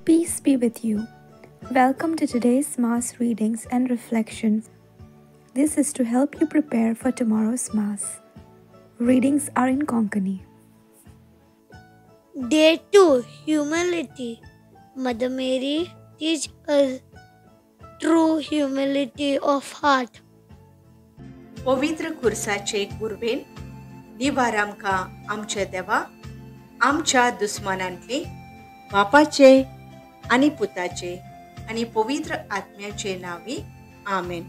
Peace be with you. Welcome to today's Mass readings and reflections. This is to help you prepare for tomorrow's Mass. Readings are in Konkani. Day 2. Humility. Mother Mary, teach us true humility of heart. पवित्र खुर्साचे कुर्बेन निवार आमकां आमच्या देवा आमच्या दुस्मानांतली बापाचे आनी पुताचे आनी पवित्र आत्म्याचे नांवी आमेन.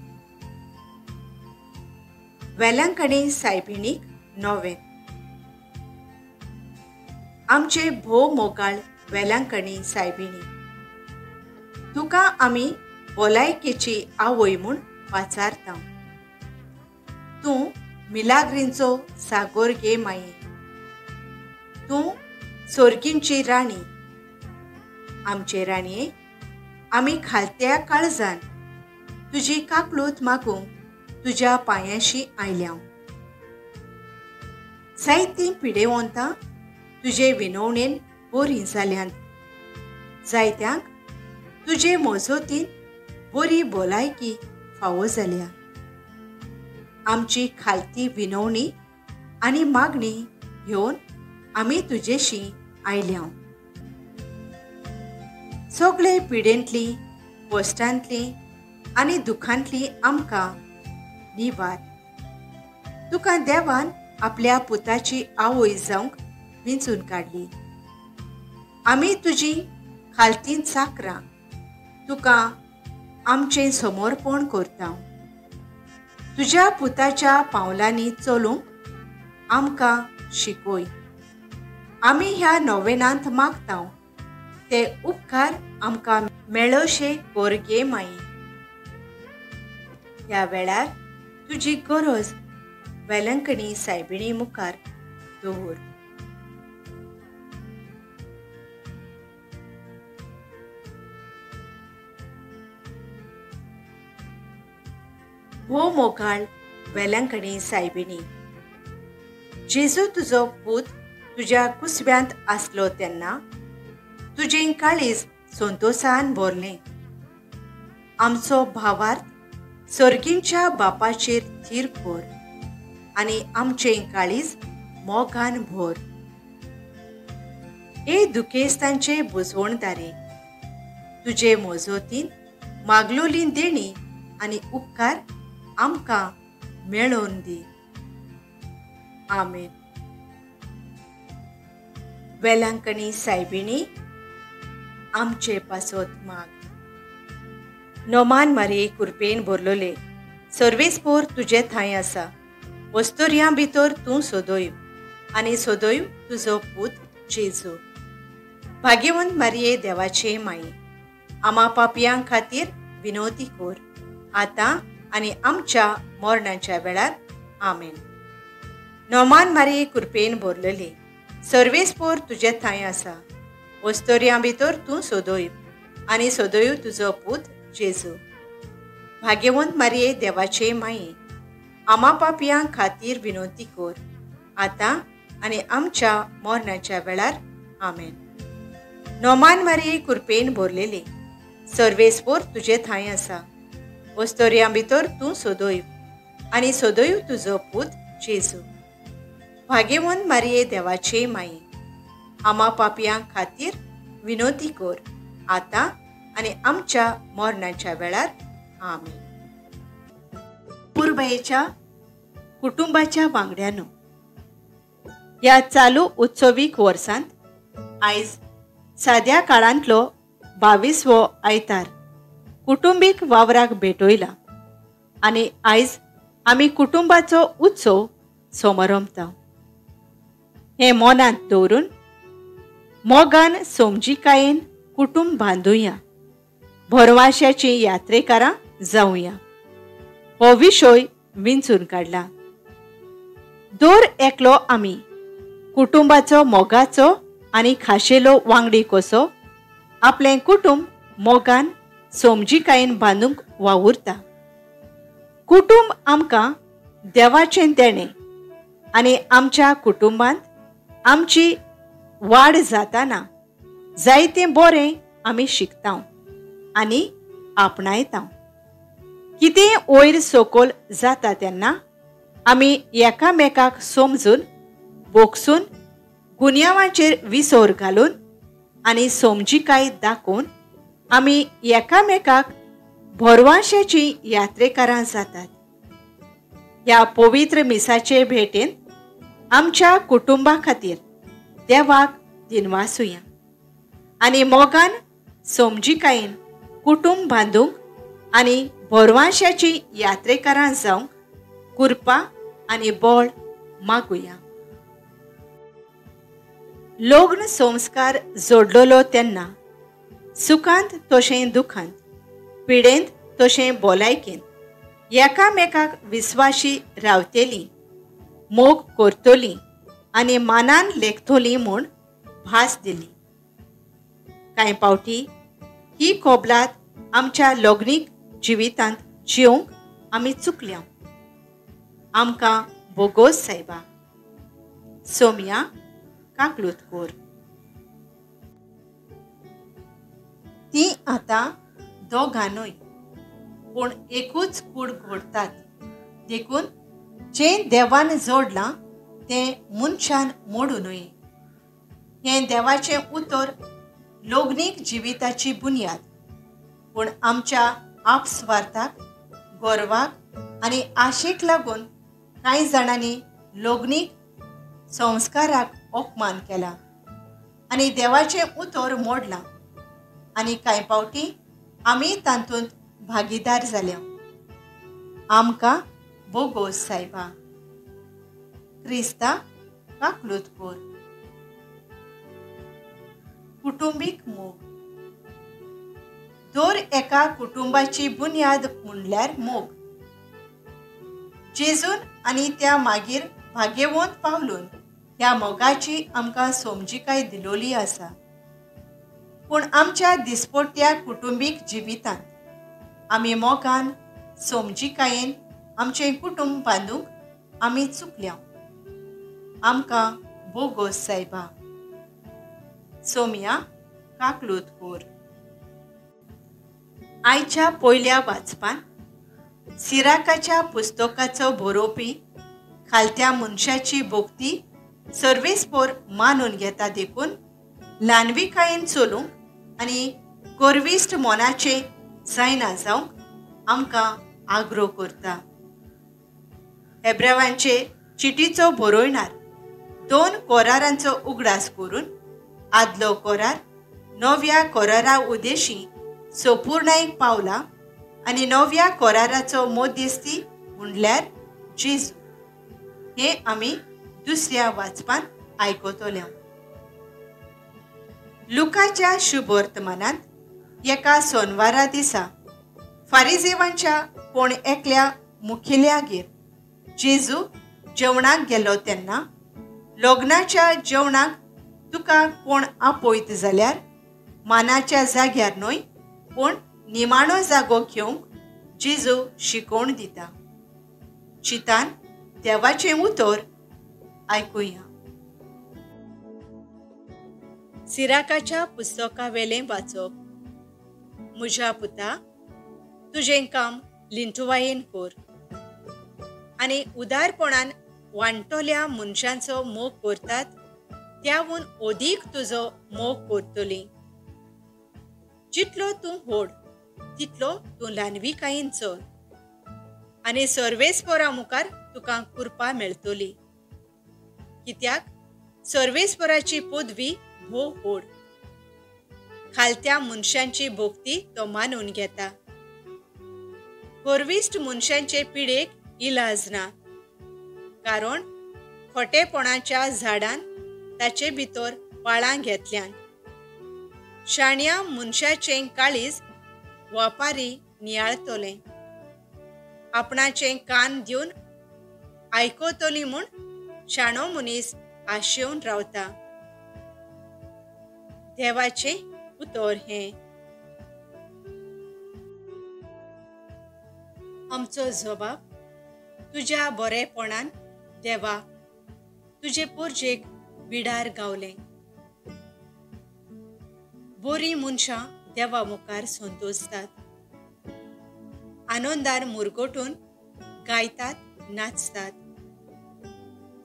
वेलांकणी सायबिणीक नोवेन. आमचे भोव मोगाळ वेलांकणी सायबिणी, तुका आमी भलायकेची आवय म्हूण पाचारता. तूं मिलाग्रींचो सागोर गे माई, तूं सोर्गींची राणी. आमचे राणये, आमी खालत्या काळजान तुजी काकलूत मागूंक तुज्या पांयांशी आयल्या. जायतीं पिडेवंतां तुजे विनवणेन बरीं जाल्यांत, जायत्यांक तुजे मोजोतीन बरी भलायकी फावो जाल्या. आमची खालती विनवणी आनी मागणी घेवन आमी तुजेशी आयल्या. सगळे पिडेंतली, कश्टांतली आनी दुखांतली आमकां निवार. तुका देवान आपल्या पुताची आवय जावंक विंचून काडली. आमी तुजी खालतीं चाकरां तुका आमचें समर्पण करता. तुज्या पुताच्या पावलांनी चलूंक आमकां शिकय. आमी ह्या नोवेनांत मागता ते उपकार आमकां मेळोशे कर गे माई. ह्या वेळार तुजी गरज वेलंकणी सायबिणी मुखार दवर. भोव मोगाळ वेलंकणी सायबिणी, जेजू तुजो पूत तुज्या कुसव्यांत आसलो तेन्ना तुजें काळीज संतोसान भरलें. आमचो भावार्थ सर्गींच्या बापाचेर थीर कर आनी आमचें काळीज मोगान भर. हे दुखेस्तांचे बुजवणदारे, तुजे मोजोतीन मागलोली देणी आनी उपकार आमकां मेळोवन दी. आमेन. वेलांकणी सायबिणी, आमचे पासत माग. नोमान मारये कुरपेन भरलोले सर्वेस्पोर तुजे थांय आसा. वस्तुर्यां भितर तूं सोदोय आनी सोदोय तुजो पूत जेजू. भाग्यवंत मारये देवाचे माई, आमा पापयां खातीर विनोती कर आतां आनी आमच्या मरणाच्या वेळार. आमेन. नोमान मारये कुरपेन भरलेले सर्वेस्पोर तुजे थांय आसा. वस्तोर्यां भितर तूं सोदोय आनी सोदोय तुजो पूत जेजू. भाग्यवंत मारये देवाचे माई, आमा पापयां खातीर विनोती कर आतां आनी आमच्या मरणाच्या वेळार. आमेन. नोमान मारये कुरपेन भरलेले सर्वेस्पोर तुजे थांय आसा. वस्तोर्यां भितर तूं सोदोय आनी सोदोय तुजो पूत जेजू. भाग्यवंत मारये देवाचे माई, आमा पापयां खातीर विनोती कर आतां आनी आमच्या मरणाच्या वेळार. आमेन. पुरबायेच्या कुटुंबाच्या वांगड्यानो, ह्या चालू उत्सवीक वर्सांत आयज साद्या काळांतलो 22वो आयतार कुटुंबीक वावराक भेटयला आनी आयज आमी कुटुंबाचो उत्सव समरंभता. हें मनांत दवरून मोगान समजिकायेन कुटुंब बांदुया, भरवाश्याची यात्रेकारां जावया हो विशय विंचून काडला. दर एकलो आमी कुटुंबाचो मोगाचो आनी खाशेलो वांगडी कसो आपलें कुटुंब मोगान समजिकायेन बांदूंक वावुरता. कुटुंब आमकां देवाचें देणें आनी आमच्या कुटुंबांत आमची वाड जाताना जायतें बरें आमी शिकता आनी आपणायता. कितें वयर सकयल जाता तेन्ना आमी एकामेकाक समजून बोगसून गुन्यांवाचेर विसर घालून आनी समजिकाय दाखोवन आमी एकामेकाक भरवांशाची यात्रेकारां जातात. ह्या पवित्र मिसाचे भेटेन आमच्या कुटुंबा खातीर देवाक दिनवासुया आनी मोगान समजिकायेन कुटुंब बांदूंक आनी भरवांशाची यात्रेकारां जावंक कृपा आनी बळ मागुया. लग्न संस्कार जोडलेलो तेन्ना सुखांत तशें दुखांत, पिडेंत तशें भलायकेंत एकामेकाक विस्वाशी रावतलीं, मोग करतलीं आनी मानान लेखतलीं म्हूण भास दिली. कांय फावटी ही कबलात आमच्या लग्नीक जिवितांत जिवंक आमी चुकल्या. आमकां बोगोस सायबा. सोम्या काकलूत कोर. ती आतां दोगां न्हय पूण एकूच कूड घडतात, देखून जें देवान जोडलां तें मनशान मोडू न्हय. हें देवाचें उतर लग्नीक जिविताची बुन्याद, पूण आमच्या आपस्वार्थाक, गर्वाक आनी आशेक लागून कांय जाणांनी लग्नीक संस्काराक अपमान केला आनी देवाचें उतर मोडलां आनी कांय फावटी आमी तातूंत भागीदार जाल्या. आमकां बोगोस सायबा. क्रिस्ता काकलूत कोर. कुटुंबीक मोग. दर एका कुटुंबाची बुन्याद म्हणल्यार मोग. जेजून आनी त्या मागीर भाग्यवंत पावलून ह्या मोगाची आमकां समजिकाय दिलोली आसा. पूण आमच्या दिसपट्ट्या कुटुंबीक जिवितांत आमी मोगान समजिकायेन आमचें कुटुंब बांदूंक आमी चुकल्या. आमकां बोगोस सायबा. सोम्या काकलूत कोर. आयच्या पयल्या वाचपान सिराकाच्या पुस्तकाचो बरोवपी खालत्या मनशाची भोक्ती सर्वेस्पोर मानून घेता, देखून ल्हानविकायेन चलूंक आनी गर्विश्ट मनाचें जायना जावंक आमकां आग्रो करता. हेब्रेवांचे चिटीचो बरोयणार 2 कोरारांचो उगडास करून आदलो कोरार नव्या कोरारा उदेशी सोपूर्णायक पावला आनी नव्या कोराराचो मध्यस्थी म्हणल्यार जेजू हें आमी दुसऱ्या वाचपान आयकतले. लुकाच्या शुभवर्तमानांत एका सोनवारा दिसा फारिजेवांच्या कोण एकल्या मुखेल्यागेर जेजू जेवणाक गेलो तेन्ना लग्नाच्या जेवणाक तुका कोण आपयत जाल्यार मानाच्या जाग्यार न्हय पूण निमाणो जागो घेवंक जेजू शिकोवण दिता. चितान देवाचें उतर आयकुया. सिराकाच्या पुस्तकावेलें वाचप. म्हज्या पुता, तुजें काम लिंटुवायेन कर आनी उदारपणान वांटोल्या मनशांचो मोग करतात त्याहून अदीक तुजो मोग करतली. जितलो तूं व्हड तितलो तूं ल्हानविकायेन चल आनी सर्वेस्परा मुखार तुका कृपा मेळटली, कित्याक सर्वेस्पराची पदवी भोव व्हड. खालत्या मनशांची भोक्ती तो मानून घेता. गर्विश्ट मनशांचे पिडेक इलाज ना, कारण खोटेपणाच्या झाडान ताचे भितर पाळां घेतल्यान. शाण्या मनशाचें काळीज वापारी नियाळतलें, आपणाचें कान दिवन आयकतली म्हूण शाणो मनीस आशेवन रावता. देवाचें उतर हें. आमचो जबाब तुज्या बरेपणान देवा तुजे पोरजेक बिडार गावलें. बरीं मनशां देवा मुखार संतोषतात, आनंदान मुरगोटून गायतात, नाचतात.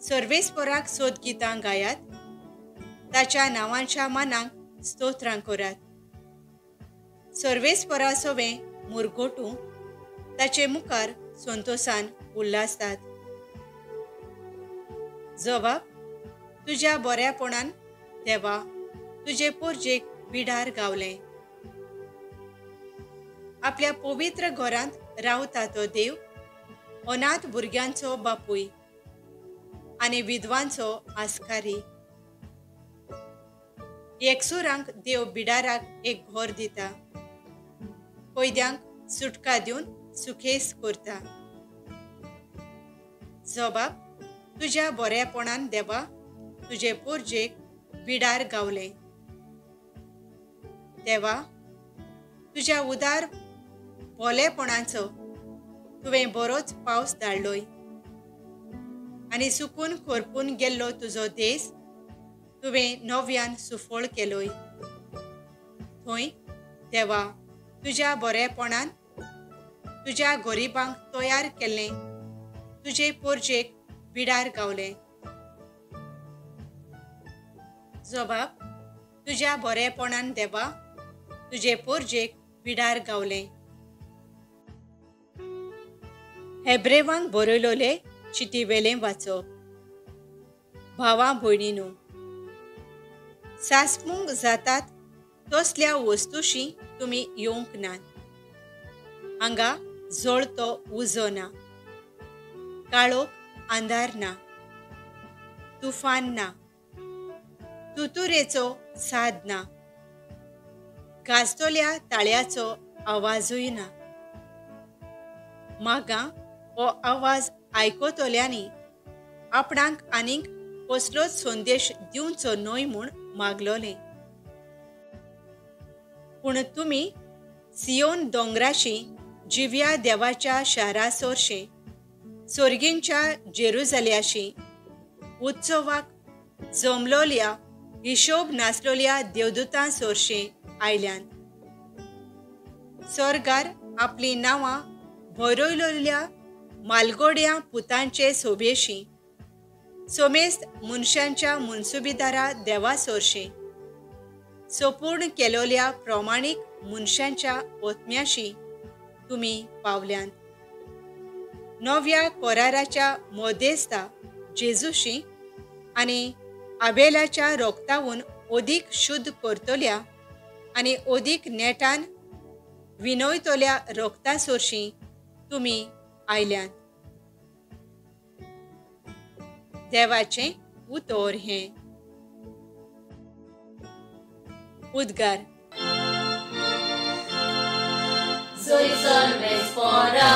सर्वेस्पराक सोद गितां गायात, ताच्या नांवांच्या मानाक स्तोत्रां करात. सर्वेस्परा सोवें मुरगोटूं ताचे मुखार संतोषान उल्हासतात. जबाब, तुज्या बऱ्यापणान देवा तुजे पोरजेक बिडार गावलें. आपल्या पवित्र घरांत रावता तो देव अनाथ भुरग्यांचो बापूय आनी विधवांचो आस्कारी. एकसुरांक देव बिडाराक एक घर दिता, कैद्यांक सुटका दिवन सुखेस करता. जबाब, तुज्या बऱ्यापणान देवा तुजे पोरजेक बिडार गावलें. देवा, तुज्या उदार भोलेपणाचो तुवें बरोच पावस धाडलोय आनी सुकून खरपून गेल्लो तुजो देश तुवें नव्यान सुफळ केलोय. थंय देवा तुज्या बरेपणान तुज्या गरिबांक तयार केल्लें तुजे पोरजेक बिडार गावलें. जबाब, तुज्या बरेपणान देवा तुजे पोरजेक बिडार गावलें. हेब्रेवांक बरयलोले चिटी वेलें वाचप. भावा भयणीनू, सासपूंक जातात तसल्या वस्तुशी तुमी येवंक नात. हांगा जळतो उजो ना, काळोख अंधार ना, तुफान ना, तुतुरेचो साद ना, गाजतल्या ताळ्याचो आवाजूय ना. मागां हो आवाज आयकतल्यांनी आपणाक आनीक कसलोच संदेश दिवचो न्हय म्हूण मागलोलें. पूण तुमी सियोन दोंगराशी जिव्या देवाच्या शारा सोरशे सोर्गींच्या जेरुजाल्याशी उत्सवाक जमलोल्या हिशोब नासलोल्या देवदूतां सोरशे आयल्यान. सोर्गार आपलीं नांवां बरयलोल्या मालगोड्या पुतांचे सोबेशी सोमेस्त मनशांच्या मनसुबीदारा देवा सोरशे सोपूर्ण केलोल्या प्रमाणीक मनशांच्या ओतम्याशी तुमी पावल्यान. नव्या कोराराच्या मदेस्ता जेजूशी आनी आबेलाच्या रोगतावून अदीक शुद्ध करतल्या आनी अदीक नेटान विनयतल्या रोगता सोरशी तुमी आयल्यान. देवाचें उतर हें. उद्गार. Soy सर्वेस्परा,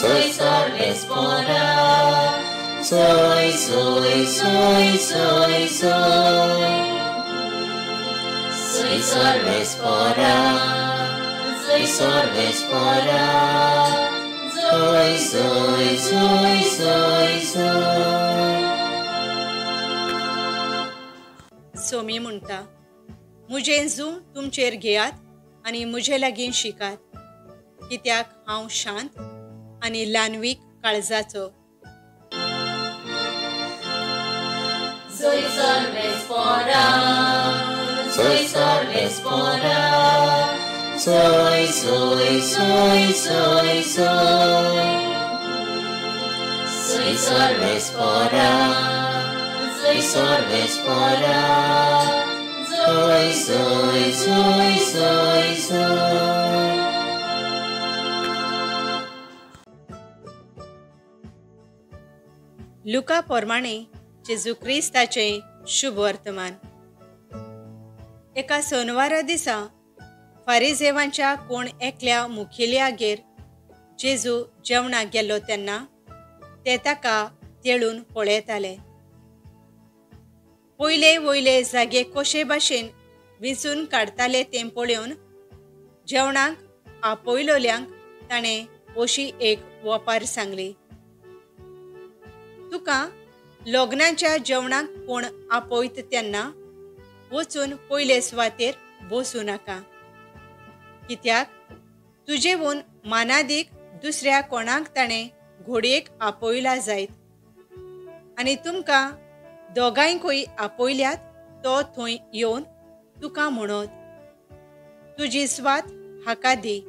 soy सर्वेस्परा, soy, soy, soy, soy, soy. Soy सर्वेस्परा, soy सर्वेस्परा, soy, soy, soy, soy, soy. Somi म्हणटा, मुजें जू तुमचेर घेयात आनी मुजे लागीं शिकात, कित्याक हांव शांत आनी ल्हानवीक काळजाचो. Soy सर्वेस्परा, soy सर्वेस्परा, soy, soy, soy, soy, soy. Soy सर्वेस्परा, soy सर्वेस्परा, soy, soy, soy, soy, soy. लुका प्रमाणे जेजू क्रिस्ताचें शुभ वर्तमान. एका सोनवारा दिसा फारिजेवांच्या कोण एकल्या मुखेल्यागेर जेजू जेवणाक गेल्लो तेन्ना ते ताका तेळून पळयताले. पयले वयले जागे कशे भाशेन विंचून काडटाले तें पळोवन जेवणाक आपयलोल्यांक ताणें अशी एक वपार सांगली, तुका लग्नाच्या जेवणाक कोण आपयत तेन्ना वचून पयले सुवातेर बसूं नाका. कित्याक तुजेवून मानादीक दुसऱ्या कोणाक ताणें घोडयेक आपयला जायत आनी तुमकां दोगांयकूय आपयल्यात तो थंय येवन तुका म्हणत तुजी स्वात हाका दी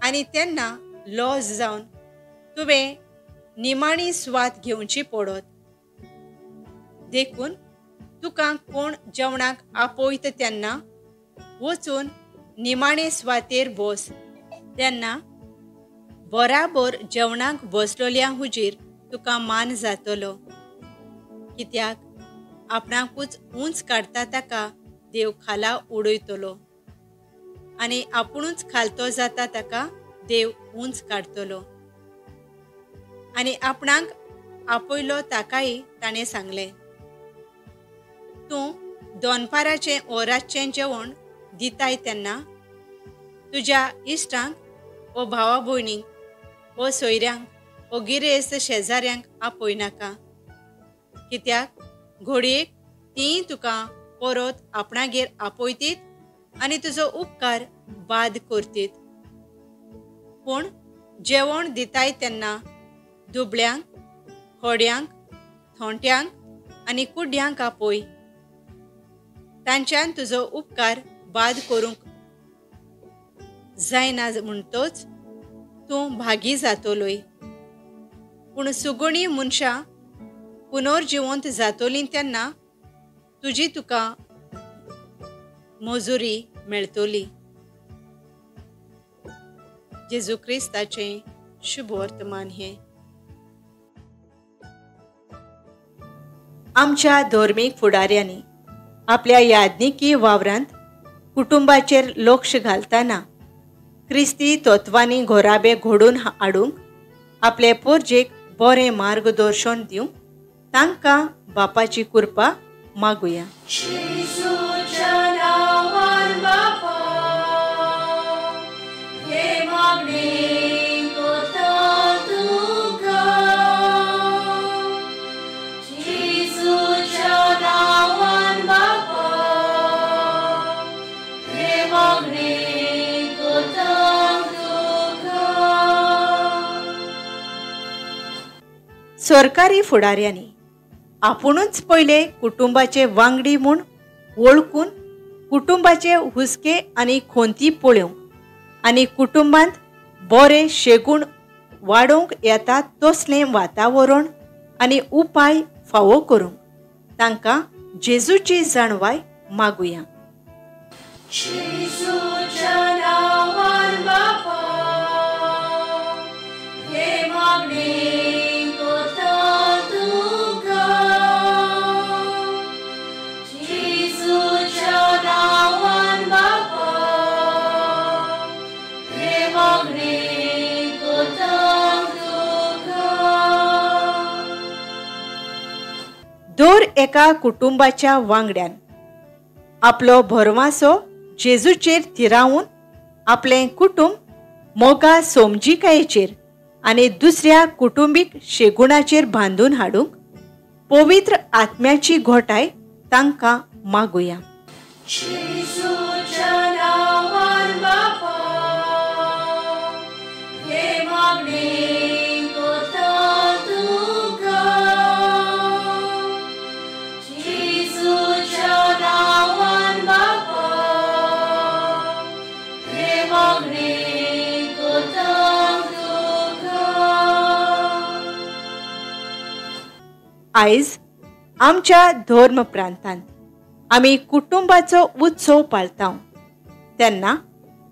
आनी तेन्ना लॉज जावन तुवें निमाणी स्वात घेवची पडत. देखून तुका कोण जेवणाक आपयता तेन्ना वचून निमाणे स्वातेर बस, तेन्ना बराबर जेवणाक बसलोल्या हुजीर तुका मान जातलो. कित्याक आपणाकूच उंच काडटा ताका देव खाला उडयतलो आनी आपुणूच खालतो जाता ताका देव उंच काडटलो. आनी आपणाक आपयलो ताकाय ताणें सांगलें, तूं दोनपाराचें ओ रातचें जेवण दिताय तेन्ना तुज्या इश्टांक ओ भावा भयणींक ओ सोयऱ्यांक ओ गिरेस्त शेजाऱ्यांक आपयनाका, कित्याक घोडयेक तीं तुका परत आपणागेर आपयतीत आनी तुजो उपकार बाद करतीत. पूण जेवण दिताय तेन्ना दुबळ्यांक, खोड्यांक, थोंट्यांक आनी कुड्ड्यांक आपय, तांच्यान तुजो उपकार बाद करूंक जायना म्हणटच तूं भागी जातलोय. पूण सुगुणी मनशां पुनर्जिवंत जातलीं तेन्ना तुजी तुका मजुरी मेळटली. जेजू क्रिस्ताचें शुभ वर्तमान हें. आमच्या धर्मीक फुडाऱ्यांनी आपल्या याज्ञिकी वावरांत कुटुंबाचेर लक्ष घालतना क्रिस्ती तत्वांनी घोराबे घडोवन हाडूंक आपले पोरजेक बरें मार्गदर्शन दिवंक तांकां बापाची कृपा मागुया. सरकारी फुडाऱ्यांनी आपुणूच पयले कुटुंबाचे वांगडी म्हूण वळखून कुटुंबाचे हुस्के आनी खोंती पळोवंक आनी कुटुंबांत बरे शेगूण वाडोवंक येता तसलें वातावरण आनी उपाय फावो करूंक तांकां जेजूची जाणवाय मागुया. दर एका कुटुंबाच्या वांगड्यान आपलो भरवासो जेजूचेर थिरावन आपलें कुटुंब मोगा समजिकायेचेर आनी दुसऱ्या कुटुंबीक शेगुणाचेर बांदून हाडूंक पवित्र आत्म्याची घोटाय तांकां मागुया. आयज आमच्या धर्म प्रांतांत आमी कुटुंबाचो उत्सव पाळता तेन्ना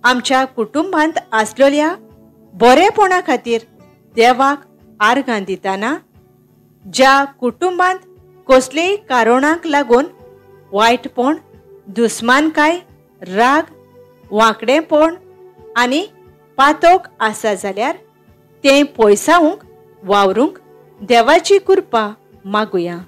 आमच्या कुटुंबांत आसलेल्या बरेपणा खातीर देवाक आर्गां दितना ज्या कुटुंबांत कसलेय कारणाक लागून वायटपण, दुस्मानकाय, राग, वांकडेपण आनी पातोक आसा जाल्यार तें पयसावंक वावरूंक देवाची कृपा मागुया.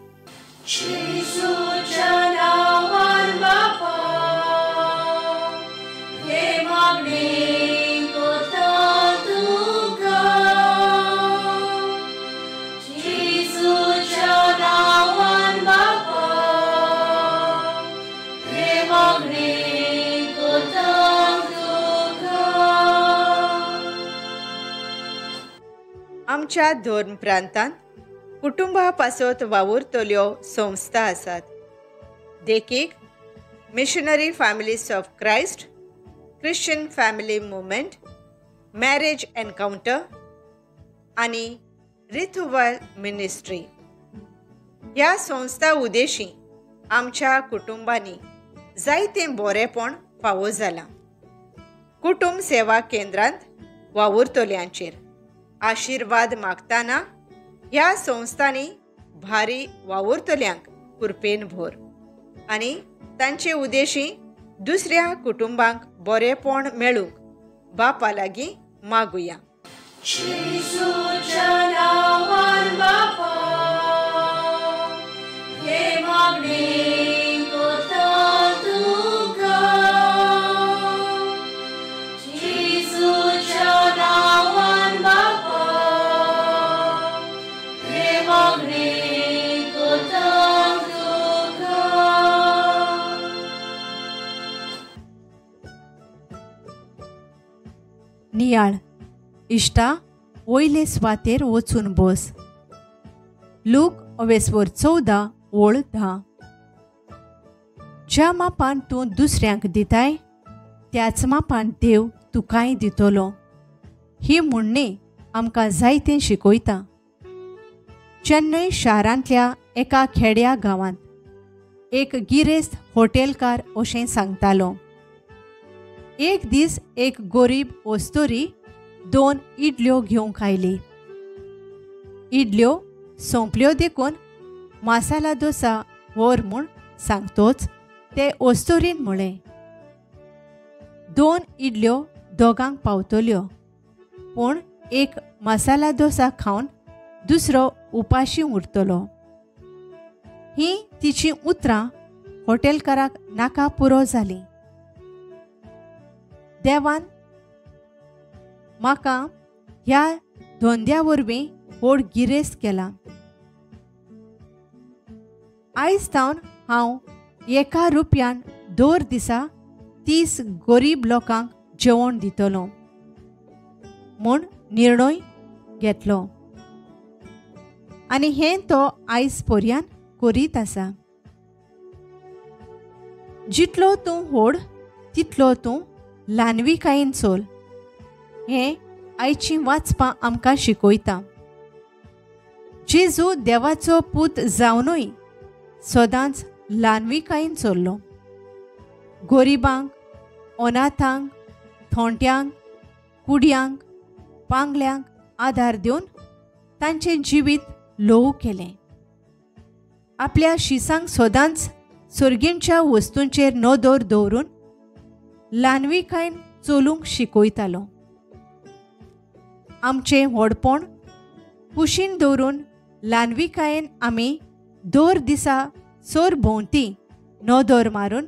आमच्या धर्म प्रांतांत कुटुंबा पासत वावुरतल्यो संस्था आसात. देखीक missionary families of Christ, Christian family movement, marriage encounter आनी रिथुवल मिनिस्ट्री. ह्या संस्था उद्देशी आमच्या कुटुंबांनी जायतें बरेंपण फावो जालां. कुटुंब सेवा केंद्रांत वावुरतल्यांचेर आशिर्वाद मागतना ह्या संस्थांनी भारी वावुरतल्यांक कुरपेन भर आनी तांचे उद्देशी दुसऱ्या कुटुंबांक बरेंपण मेळूंक बापा लागीं मागुया. जेजूच्या नांवान बापा हे मागणें कोता तुका, जेजूच्या नांवान बापा हे मागणें कोता तुका. नियाळ इश्टा वयले सुवातेर वचून बस. लूक अवेस्वर 14:10. ज्या मापान तूं दुसऱ्यांक दिताय त्याच मापान देव तुकाय दितलो. ही म्हणणी आमकां जायतें शिकयता. चेन्नय शारांतल्या एका खेड्या गांवांत एक गिरेस्त हॉटेलकार अशें सांगतालो. एक दीस एक गोरीब ओस्तोरी 2 इडल्यो घेवंक आयली. इडल्यो सोंपल्यो देखून मसाला डोसा व्हर म्हूण सांगतोच ते ओस्तोरीन म्हळें, 2 इडल्यो दोगांक पावतल्यो, पूण एक मसाला डोसा खावन दुसरो उपाशी उरतलो. ही तिचीं उतरां हॉटेलकाराक नाका पुरो जालीं. देवान म्हाका ह्या धंद्या वरवीं व्हड गिरेस्त केला. आयज सावन हांव 1 रुपयान दर दिसा 30 गरीब लोकांक जेवण दितलो म्हूण निर्णय घेतलो आनी हें तो आयज पर्यान करीत आसा. जितलो तूं व्हड तितलो तूं ल्हानविकायेन चल, हें आयचीं वाचपां आमकां शिकयता. जेजू देवाचो पूत जावनूय सदांच ल्हानविकायेन चल्लो. गरिबांक, अनाथांक, थोंट्यांक, कुडयांक, पांगल्यांक आदार दिवन तांचें जिवीत ल्हव केलें. आपल्या शिसांक सदांच सर्गींच्या वस्तूंचेर नदर दवरून ल्हानविकायेन चलूंक शिकयतालो. आमचें व्हडपण कुशीन दवरून ल्हानविकायेन आमी दर दिसा सरभोंवती नदर मारून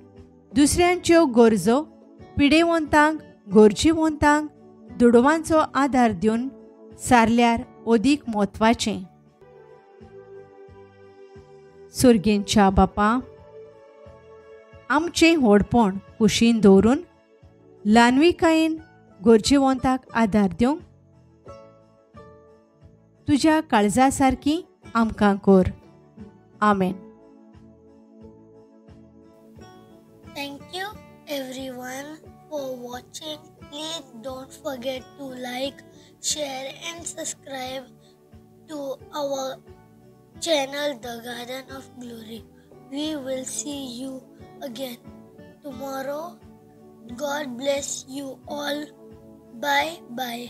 दुसऱ्यांच्यो गरजो, पिडेवंतांक, गरजेवंतांक दुडवांचो आदार दिवन सारल्यार अदीक म्हत्वाचें. सर्गेंच्या बापा, आमचें व्हडपण कुशीन दवरून ल्हानविकायेन गरजेवंताक आदार दिवंक तुज्या काळजा सारकी आमकां कर. आमेन. Thank you everyone for watching. Please don't forget to like, share and subscribe to our channel The Garden of Glory. We will see you again tomorrow. God bless you all. Bye bye.